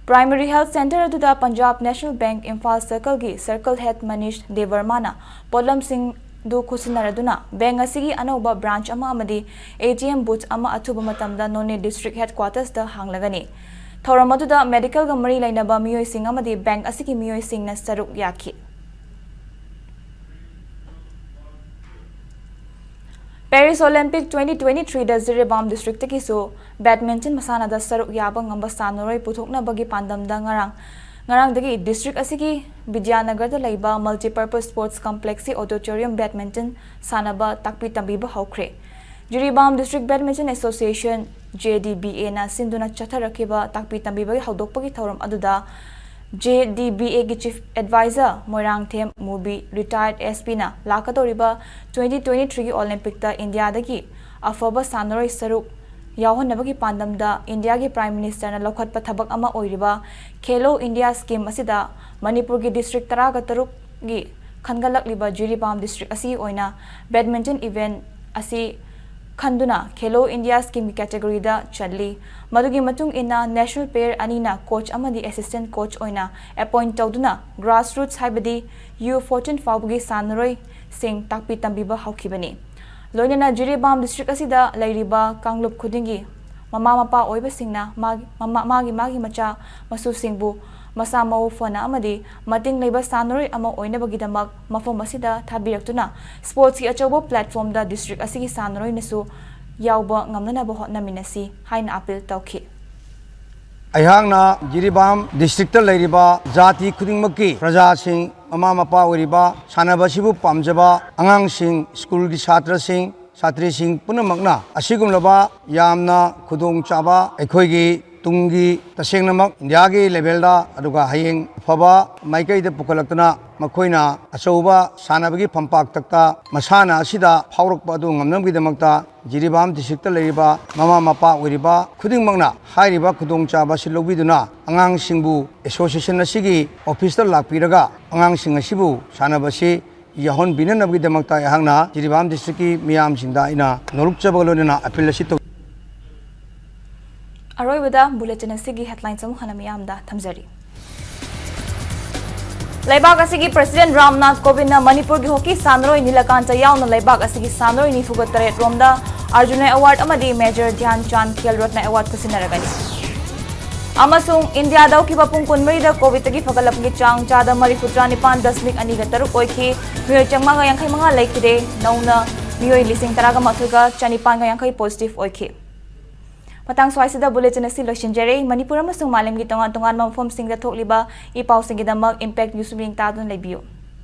Primary health centre ꯑꯗꯨꯗ Punjab National Bank Imphal circleꯒꯤ circle head Manish Debbarmana ꯄꯣꯠꯂꯝꯁꯤꯡ ꯗꯨ ꯈꯨꯠꯁꯤꯟꯅꯔꯗꯨꯅ ꯕꯦꯡꯛ ꯑꯁꯤꯒꯤ ꯑꯅꯧꯕ ꯕ꯭ꯔꯥꯟꯆ ꯑꯃ ꯑꯃꯗꯤ ꯑꯦ ꯇꯤ ꯑꯦꯝ ꯕꯨꯊ ꯑꯃ ꯑꯊꯨꯕ ꯃꯇꯝꯗ ꯅꯣꯅꯦ ꯗꯤꯁꯇ꯭ꯔꯤꯛ ꯍꯦꯗꯀ꯭ꯋꯥꯇꯔꯁꯇ ꯍꯥꯡꯂꯒꯅꯤ꯫ ꯊꯧꯔꯝ ꯑꯗꯨꯗ ꯃꯦꯗꯤꯀꯦꯜꯒ ꯃꯔꯤ ꯂꯩꯅꯕ ꯃꯤꯑꯣꯏꯁꯤꯡ ꯑꯃꯗꯤ ꯕꯦꯡꯛ ꯑꯁꯤꯒꯤ ꯃꯤꯑꯣꯏꯁꯤꯡꯅ ꯁꯔꯨꯛ ꯌꯥꯈꯤ꯫ ꯄꯦꯔꯤꯁ ꯑꯣꯂꯦꯝꯄꯤꯛ twenty twenty-threeꯗ ꯖꯤꯔꯤꯕꯥꯝ ꯗꯤꯁꯇ꯭ꯔꯤꯛꯇꯒꯤꯁꯨ ꯕꯦꯗꯃꯤꯟꯇꯟ ꯃꯁꯥꯟꯅꯗ ꯁꯔꯨꯛ ꯌꯥꯕ ꯉꯝꯕ ꯁꯥꯟꯅꯔꯣꯏ ꯄꯨꯊꯣꯛꯅꯕꯒꯤ ꯄꯥꯟꯗꯝꯗ ꯉꯔꯥꯡ, ꯉꯔꯥꯡꯗꯒꯤ ꯗꯤꯁꯇ꯭ꯔꯤꯛ ꯑꯁꯤꯒꯤ ꯕꯤꯗ꯭ꯌꯥꯅꯒꯔꯗ ꯂꯩꯕ ꯃꯜꯇꯤꯄꯔꯄꯁ ꯁ꯭ꯄꯣꯔꯠꯁ ꯀꯝꯄ꯭ꯂꯦꯛꯁꯀꯤ ꯑꯣꯗꯤꯇꯣꯔꯤꯌꯝ ꯕꯦꯗꯃꯤꯟꯇꯟ ꯁꯥꯟꯅꯕ ꯇꯥꯛꯄꯤ ꯇꯝꯕꯤꯕ ꯍꯧꯈ꯭ꯔꯦ꯫ Jiribam district badminton association, J D B ꯑꯦꯅ ꯁꯤꯟꯗꯨꯅ ꯆꯠꯊꯔꯛꯈꯤꯕ ꯇꯥꯛꯄꯤ ꯇꯝꯕꯤꯕꯒꯤ ꯍꯧꯗꯣꯛꯄꯒꯤ ꯊꯧꯔꯝ ꯑꯗꯨꯗ ꯖꯦ ꯗꯤ ꯕꯤ ꯑꯦꯒꯤ ꯆꯤꯐ ꯑꯦꯗꯚꯥꯏꯖꯔ ꯃꯣꯏꯔꯥꯡꯊꯦꯝ ꯃꯨꯕꯤ, ꯔꯤꯇꯥꯌꯔꯗ ꯑꯦꯁ ꯄꯤꯅ ꯂꯥꯛꯀꯗꯧꯔꯤꯕ twenty twenty-threeꯒꯤ ꯑꯣꯂꯦꯝꯄꯤꯛꯇ ꯏꯟꯗꯤꯌꯥꯗꯒꯤ ꯑꯐꯕ ꯁꯥꯟꯅꯔꯣꯏ ꯁꯔꯨꯛ ꯌꯥꯎꯍꯟꯅꯕꯒꯤ ꯄꯥꯟꯗꯝꯗ ꯏꯟꯗꯤꯌꯥꯒꯤ ꯄ꯭ꯔꯥꯏꯝ ꯃꯤꯅꯤꯁꯇꯔꯅ ꯂꯧꯈꯠꯄ ꯊꯕꯛ ꯑꯃ ꯑꯣꯏꯔꯤꯕ ꯈꯦꯂꯣ ꯏꯟꯗꯤꯌꯥ ꯁ꯭ꯀꯤꯝ ꯑꯁꯤꯗ ꯃꯅꯤꯄꯨꯔꯒꯤ ꯗꯤꯁꯇ꯭ꯔꯤꯛ ꯇꯔꯥꯒ ꯇꯔꯨꯛꯀꯤ ꯈꯟꯒꯠꯂꯛꯂꯤꯕ ꯖꯤꯔꯤꯕꯥꯝ ꯗꯤꯁꯇ꯭ꯔꯤꯛ ꯑꯁꯤꯒꯤ ꯑꯣꯏꯅ ꯕꯦꯗꯃꯤꯟꯇꯟ ꯏꯚꯦꯟꯠ ꯑꯁꯤ ꯈꯟꯗꯨꯅ ꯈꯦꯂꯣ ꯏꯟꯗꯤꯌꯥ ꯁ꯭ꯀꯤꯝꯒꯤ ꯀꯦꯇꯦꯒꯣꯔꯤꯗ ꯆꯜꯂꯤ꯫ ꯃꯗꯨꯒꯤ ꯃꯇꯨꯡ ꯏꯟꯅ ꯅꯦꯁꯅꯦꯜ ꯄ꯭ꯂꯦꯌꯔ ꯑꯅꯤꯅ ꯀꯣꯆ ꯑꯃꯗꯤ ꯑꯦꯁꯤꯁꯇꯦꯟꯠ ꯀꯣꯆ ꯑꯣꯏꯅ ꯑꯦꯄꯣꯏꯟꯠ ꯇꯧꯗꯨꯅ ꯒ꯭ꯔꯥꯁꯔꯨꯠꯁ ꯍꯥꯏꯕꯗꯤ ꯌꯨ ꯐꯣꯔꯇꯤꯟ ꯐꯥꯎꯕꯒꯤ ꯁꯥꯟꯅꯔꯣꯏꯁꯤꯡ ꯇꯥꯛꯄꯤ ꯇꯝꯕꯤꯕ ꯍꯧꯈꯤꯕꯅꯤ꯫ ꯂꯣꯏꯅꯅ ꯖꯤꯔꯤꯕꯥꯝ ꯗꯤꯁꯇ꯭ꯔꯤꯛ ꯑꯁꯤꯗ ꯂꯩꯔꯤꯕ ꯀꯥꯡꯂꯨꯞ ꯈꯨꯗꯤꯡꯒꯤ ꯃꯃꯥ ꯃꯄꯥ ꯑꯣꯏꯕꯁꯤꯡꯅ ꯃꯥꯒꯤ, ꯃꯃꯥ, ꯃꯥꯒꯤ, ꯃꯥꯒꯤ ꯃꯆꯥ ꯃꯁꯨꯁꯤꯡꯕꯨ ꯃꯁꯥ ꯃꯎ ꯐꯅ ꯑꯃꯗꯤ ꯃꯇꯤꯡ ꯂꯩꯕ ꯁꯥꯟꯅꯔꯣꯏ ꯑꯃ ꯑꯣꯏꯅꯕꯒꯤꯗꯃꯛ ꯃꯐꯝ ꯑꯁꯤꯗ ꯊꯥꯕꯤꯔꯛꯇꯨꯅ ꯁ꯭ꯄꯣꯔꯠꯁꯀꯤ ꯑꯆꯧꯕ ꯄ꯭ꯂꯦꯠꯐꯣꯔꯝꯗ ꯗꯤꯁꯇ꯭ꯔꯤꯛ ꯑꯁꯤꯒꯤ ꯁꯥꯟꯅꯔꯣꯏꯅꯁꯨ ꯌꯥꯎꯕ ꯉꯝꯅꯅꯕ ꯍꯣꯠꯅꯃꯤꯟꯅꯁꯤ ꯍꯥꯏꯅ ꯑꯄꯤꯜ ꯇꯧꯈꯤ꯫ ꯑꯩꯍꯥꯛꯅ ꯖꯤꯔꯤꯕꯥꯝ ꯗꯤꯁꯇ꯭ꯔꯤꯛꯇ ꯂꯩꯔꯤꯕ ꯖꯥꯇꯤ ꯈꯨꯗꯤꯡꯃꯛꯀꯤ ꯄ꯭ꯔꯖꯥꯁꯤꯡ, ꯃꯃꯥ ꯃꯄꯥ ꯑꯣꯏꯔꯤꯕ, ꯁꯥꯟꯅꯕ ꯑꯁꯤꯕꯨ ꯄꯥꯝꯖꯕ ꯑꯉꯥꯡꯁꯤꯡ, ꯁ꯭ꯀꯨꯜꯒꯤ ꯁꯥꯇ꯭ꯔꯁꯤꯡ, ꯁꯥꯇ꯭ꯔꯤꯁꯤꯡ ꯄꯨꯝꯅꯃꯛꯅ ꯑꯁꯤꯒꯨꯝꯂꯕ ꯌꯥꯝꯅ ꯈꯨꯗꯣꯡꯆꯥꯕ, ꯑꯩꯈꯣꯏꯒꯤ ꯇꯨꯡꯒꯤ, ꯇꯁꯦꯡꯅꯃꯛ ꯏꯟꯗꯤꯌꯥꯒꯤ ꯂꯦꯚꯦꯜꯗ, ꯑꯗꯨꯒ ꯍꯌꯦꯡ ꯑꯐꯕ ꯃꯥꯏꯀꯩꯗ ꯄꯨꯈꯠꯂꯛꯇꯨꯅ ꯃꯈꯣꯏꯅ ꯑꯆꯧꯕ ꯁꯥꯟꯅꯕꯒꯤ ꯐꯝꯄꯥꯛꯇꯛꯇ ꯃꯁꯥꯟꯅ ꯑꯁꯤꯗ ꯐꯥꯎꯔꯛꯄ ꯑꯗꯨ ꯉꯝꯅꯕꯒꯤꯗꯃꯛꯇ ꯖꯤꯔꯤꯕꯥꯝ ꯗꯤꯁꯇ꯭ꯔꯤꯛꯇ ꯂꯩꯔꯤꯕ ꯃꯃꯥ ꯃꯄꯥ ꯑꯣꯏꯔꯤꯕ ꯈꯨꯗꯤꯡꯃꯛꯅ ꯍꯥꯏꯔꯤꯕ ꯈꯨꯗꯣꯡꯆꯥꯕ ꯑꯁꯤ ꯂꯧꯕꯤꯗꯨꯅ ꯑꯉꯥꯡꯁꯤꯡꯕꯨ ꯑꯦꯁꯣꯁꯤꯌꯦꯁꯟ ꯑꯁꯤꯒꯤ ꯑꯣꯐꯤꯁꯇ ꯂꯥꯛꯄꯤꯔꯒ ꯑꯉꯥꯡꯁꯤꯡ ꯑꯁꯤꯕꯨ ꯁꯥꯟꯅꯕ ꯑꯁꯤ ꯌꯥꯎꯍꯟꯕꯤꯅꯅꯕꯒꯤꯗꯃꯛꯇ ꯑꯩꯍꯥꯛꯅ ꯖꯤꯔꯤꯕꯥꯝ ꯗꯤꯁꯇ꯭ꯔꯤꯛꯀꯤ ꯃꯤꯌꯥꯝꯁꯤꯡꯗ ꯑꯩꯅ ꯅꯣꯂꯨꯛꯆꯕꯒ ꯂꯣꯏꯅꯅ ꯑꯄꯤꯜ ꯑꯁꯤ ꯇꯧ꯫ ꯑꯔꯣꯏꯕꯗ ꯕꯨꯂꯦꯇꯤꯟ ꯑꯁꯤꯒꯤ ꯍꯦꯗꯂꯥꯏꯟꯁ ꯑꯃꯨꯛ ꯍꯟꯅ ꯃꯤꯌꯥꯝꯗ ꯊꯝꯖꯔꯤ꯫ ꯂꯩꯕꯥꯛ ꯑꯁꯤꯒꯤ ꯄ꯭ꯔꯁꯤꯗꯦꯟ ꯔꯥꯝꯅꯥꯊ ꯀꯣꯕꯤꯟꯗꯅ ꯃꯅꯤꯄꯨꯔꯒꯤ ꯍꯣꯀꯤ ꯁꯥꯟꯅꯔꯣꯏ ꯅꯤꯂꯀꯥꯟꯇ ꯌꯥꯎꯅ ꯂꯩꯕꯥꯛ ꯑꯁꯤꯒꯤ ꯁꯥꯟꯅꯔꯣꯏ ꯅꯤꯐꯨꯒ ꯇꯔꯦꯠ ꯔꯣꯝꯗ ꯑꯔꯖꯨꯅ ꯑꯦꯋꯥꯔꯗ ꯑꯃꯗꯤ ꯃꯦꯖꯔ ꯙ꯭ꯌꯥꯟ ꯆꯥꯟꯗ ꯈꯦꯜ ꯔꯠꯅ ꯑꯦꯋꯥꯔꯗ ꯈꯨꯠꯁꯤꯟꯅꯔꯒꯅꯤ꯫ ꯑꯃꯁꯨꯡ ꯏꯟꯗꯤꯌꯥꯗ ꯍꯧꯈꯤꯕ ꯄꯨꯡ ꯀꯨꯟꯃꯔꯤꯗ ꯀꯣꯚꯤꯗꯇꯒꯤ ꯐꯒꯠꯂꯛꯄꯒꯤ ꯆꯥꯡ ꯆꯥꯗ ꯃꯔꯤꯐꯨꯇꯔꯥ ꯅꯤꯄꯥꯟ ꯗꯁꯃꯤꯛ ꯑꯅꯤꯒ ꯇꯔꯨꯛ ꯑꯣꯏꯈꯤ꯫ ꯃꯤꯑꯣꯏ ꯆꯥꯝꯃꯉꯥꯒ ꯌꯥꯡꯈꯩ ꯃꯉꯥ ꯂꯩꯈꯤꯗꯦ꯫ ꯅꯧꯅ ꯃꯤꯑꯣꯏ ꯂꯤꯁꯤꯡ ꯇꯔꯥꯒ ꯃꯥꯊꯣꯏꯒ ꯆꯅꯤꯄꯥꯟꯒ ꯌꯥꯡꯈꯩ ꯄꯣꯖꯤꯇꯤꯚ ꯑꯣꯏꯈꯤ꯫ ꯃꯇꯥꯡ ꯁ꯭ꯋꯥꯏꯁꯤꯗ ꯕꯨꯂꯦꯇꯤꯟ ꯑꯁꯤ ꯂꯣꯏꯁꯤꯟꯖꯔꯦ꯫ ꯃꯅꯤꯄꯨꯔ ꯑꯃꯁꯨꯡ ꯃꯥꯂꯦꯝꯒꯤ ꯇꯣꯉꯥꯟ ꯇꯣꯉꯥꯟꯕ ꯃꯐꯝꯁꯤꯡꯗ ꯊꯣꯛꯂꯤꯕ ꯏ ꯄꯥꯎꯁꯤꯡꯒꯤꯗꯃꯛ ꯏꯝꯄꯦꯛ ꯅ꯭ꯌꯨꯁ ꯃꯤꯠꯌꯦꯡ ꯇꯥꯗꯨꯅ ꯂꯩꯕꯤꯌꯨ꯫